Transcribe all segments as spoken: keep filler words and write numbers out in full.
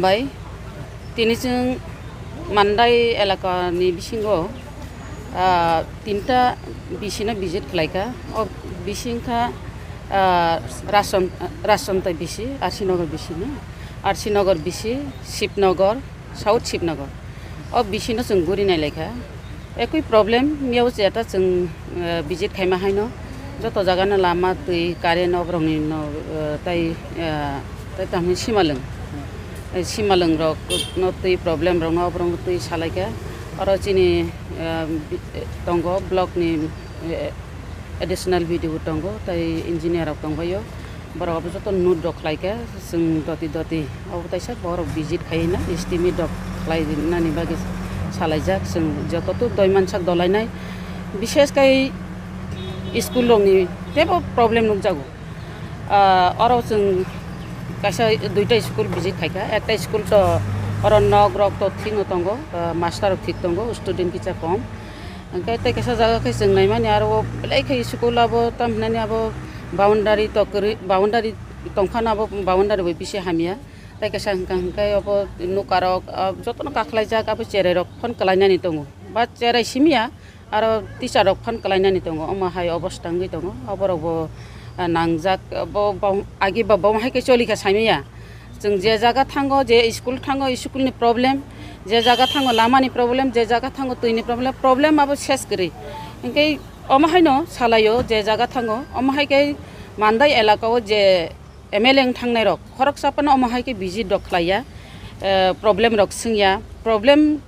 Hai, tini chwng Mandai elakani bisingo, ah, tinta bisino visit khlaikha. O bising kha, ah, Rason-, Rasontai bisi, R C Nagar bisino. R C Nagar bisi, Shibnagar, South Shibnagar. O bisino chwng guri nailaikha. Ekui problem, miyao cheta chwng, eh, visit khaima haino. Joto jagano lama twi, current oborokni no, eh, tai, eh, tai tamni simalwng. Eh, simalwng rok no twi problem rok no oborok twi salaikha. Oro chini, eh, bi-, eh, tongo block ni, eh, additional B D O tongo, tai engineer rok tongbaio. Borok abo joto note rok khlaikha, chwng doti doti. Abo taisa borok visit khaina, estimate rok khlainani bagwi salaijak. Chwng joto to doi mansak dolainai. Bishes kai school rokni teibo problem nukjago. Ah, oro chwng kaisa duita school visit khaikha. Ekta school to oro nok rok to thik no tongo, ah, master rok thik tongo, student kisa kom. Hwnkhe tei kaisa jaga khe chwng naimani aro o belai khe school abo tam hinani abo boundary to kwrwi, boundary tongphano abo boundary bai bisi hamya. Tei kaisa hwnkha hwnkhe abo nukarok, ah, jotono kakhlaijak abo cherairok phone kwlainani tongo. Ba cherai simiya aro teacher rok phone kwlainani tongo. Omo hai obosta wngwi tongo. Oborokbo, ah, nangjak, bo, bo, agi ba bo hai khe cholikha saimanya. Chwng je jaga thango, je school thango, school ni problem, je jaga thango, lama ni problem, je jaga thango, twi ni problem, problem abo ses kwrwi. Hinkhe omo haino salaio, je jaga thango, omo hai khe Mandai elaka o je M L A wng thangnai rok, khoroksa phano omo hai khe visit rok khlaiya, eh, problem rok swngya, problem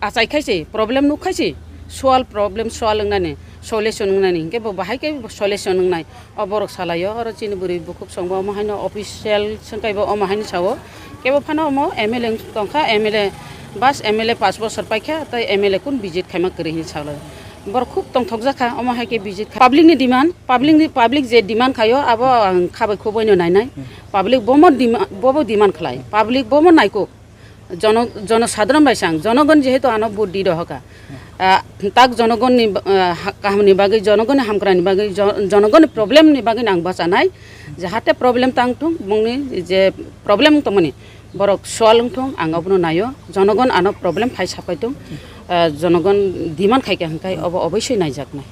achai khai se, problem nuk khai se, solve problem solve wngnani, solution wngnani, hinkhe bo bahai khe solution wngnai. O borok salaio, oro chini bwrwi bukhuk songbo omo haino official swngkaibo omo haino sao. Kebo phano omo M L A tongkha, M L A bas M L A pash bosor paikha, tai M L A kun visit khaima kwrwi hinwi salai. Borok khub tongthokjakha, omo hai khe visit kha-, public ni demand, public ni, public je demand khaio, abo ang khabai khubaino nainai. Public bomo demand, bobo demand khlai, public bomo naikuk. Jono-, jonosadharon bai sang, jonogon jehetu ano vote di rohoka. Ah, tak jonogonni, ah, ha-, kahamni bagwi, jonogonni hamkrani bagwi, jo-, jonogonni problemni bagwi ang bachanai, jahate problem tang thung, bongni je problem tongmani borok solve wng thung, ang obono naio, jonogon ano problem phai sapai thung, ah, jonogon demand khai kha hwnkhai obo oboisoi naijaknai.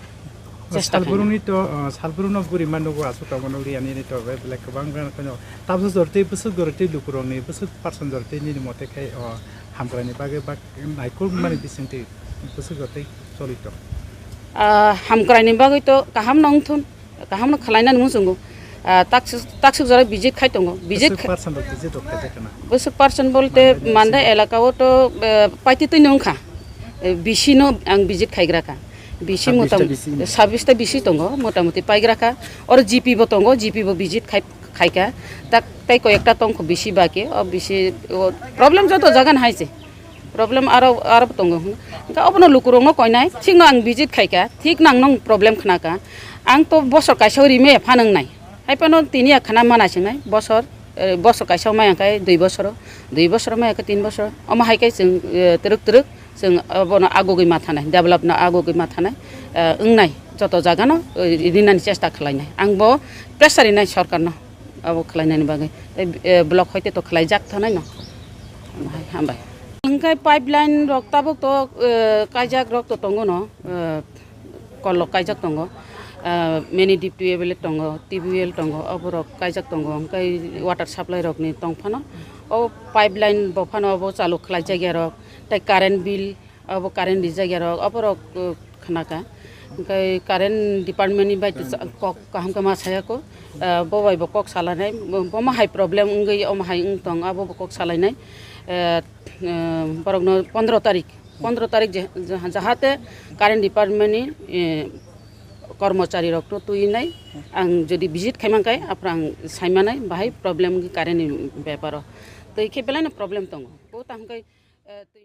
Chesta khainai. Salbrumni to, ah, salbrumno bwrwi ma nugo aswk tongo nukliya nini to belai kwbang kheno tabuk jora tei bwswk jora tei lukurokni bwswk percent jora tei nini mote khai o hamkraini bagwi bak naikolmani bisingtwi bwswk jora tei choli tong. Ah, hamkraini bagwi to kahamno wngthun, kahamno khwlainani muchungo. Ah, takswk, takswk jora visit khai tongo. Visit bwswk kha-, percent rok visit rok khaijak khna? Bwswk percent bolte Mandai elaka o to, eh, paititwino wngkha. Eh, bisino ang visit khaigra kha. Bisi sabbish ta motam-, bisi. Sabbish ta bisi tongo, motamuti paigra kha. Oro G P bo tongo, G P bo visit khai, khaikha. Tak tei koi ekta tongkho bisi baki, o bisi, o problem joto jagan hai se. Problem aro, aro tongo. Hwnkhe obono lukurokno koinai, thikno ang visit khaikha, thik nang nong problem khnakha. Ang to bosor kaisa rimaya phanang nai. Hai phano tini ya khna mana singnai, bosor, eh, bosor kaisa maya khe dui bosoro, dui bosoro maya khe tin bosoro. Omo hai khe chwng, eh, twrwk twrwk. Chwng abono agugwi ma thanai, develop no agugwi ma thanai, eh, wngnai, joto jaga no, eh, rinani chesta khlainai. Ang bo pressure rinai sorkar no, abo khlainani bagwi. Tei, eh, block hoite to khlaijak thanai no. Hambai, hambai. Hwnkhe pipeline rok tabuk to, eh, kaijak rok to tongo no, eh, kol rok kaijak tongo, ah, mini deep tubewell tongo, tubewell tongo, oborok kaijak tongo, hwnkhe water supply rokni tongphano. O pipeline bo phano obo chalu khlaijak ya rok, tei current bill, obo current rijak ya rok, oborok, uh, khnakha. Hwnkhe current department ni bai to cha-, kok kaham khe ma saya ko, ah, bo bai bo kok salainai, bo, bo ma hai problem wngwi, omo hai wng tong, abo bo kok salainai. Eh, eh, borokno pondro tarik, pondro tarik je, je, jahate current department ni, eh, kormochari rokno twi nai, ang jodi visit khai mankhe, aphuru ang sai manai, bahai problem wngkhe current ni beparo. Twi khe belai no problem tongo. Bo tamo khe, eh, twi